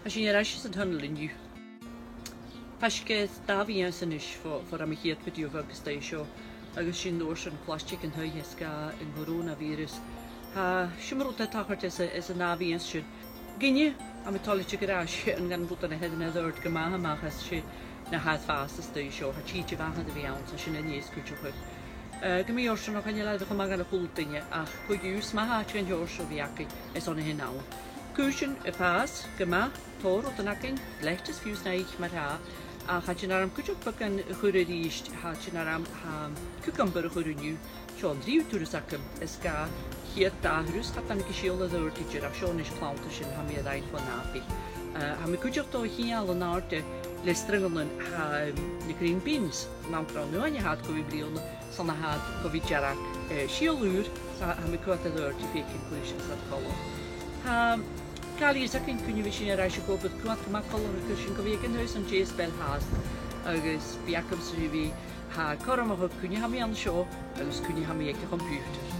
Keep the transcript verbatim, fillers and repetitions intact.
Tha sinn air ais san tunnel an-diugh. Faisg air dà mhìos a-nis bho, bho rinn mi a' chiad video bheag a-staigh an seo, agus sinn an uair sin a' cleachdadh an taigh air sgàth an coronavirus. Tha sinn ro tachairt às a, às an dà mhìos sin. Ginneadh, tha mi toilichte gun robh sinn gan rudan a th' ann a thoirt gu math a-mach às, 's e na tha fàs a-staigh an seo, tha tìde mhath air a bhith ann, 's tha sin an-dràsta cuideachd. Eh, gu mì-fhortanach, chan eil e cho math dhan a h-uile duine, ach co-dhiù, 's math àite an t-seòrsa seo a bhith againn airson a thighinn ann. Cùisean a' fàs gu math, tòrr rudan againn, leiteas fiù 's na h-oidhche mar-thà, ach tha sinn airson cuideachd beagan a chur a-rithist, tha sinn airson, tha cucumber a chur an-diugh, seo an treas turas agam, air sgàth a' chiad dà thuras, cha tàinig an sìol air adhart idir, ach seo a-nis clànta sin, tha mi a' dol fon nàbaidh. Eh, tha mi cuideachd a' dol a cheangal an-àirde le sreathan, tha, um, na green beans, am gràin uaine a tha iad gu bhith a' bruidhinn, 's ann a tha iad gu bhith a' dearg, eh, sìol ùr, tha, tha mi a' coimhead air adhart ri faicinn cò ris a tha iad coltach. Tha càil fhios againn cuin a bhios sinn air ais ag obair, coimhead gu math coltach a chur sinn gu bhith aig an taigh san dèidh spell fhathast, agus bidh agamsa ri bhith, tha cothrom agam cuin a tha mi an seo, agus cuin a tha mi aig a' choimpiutair.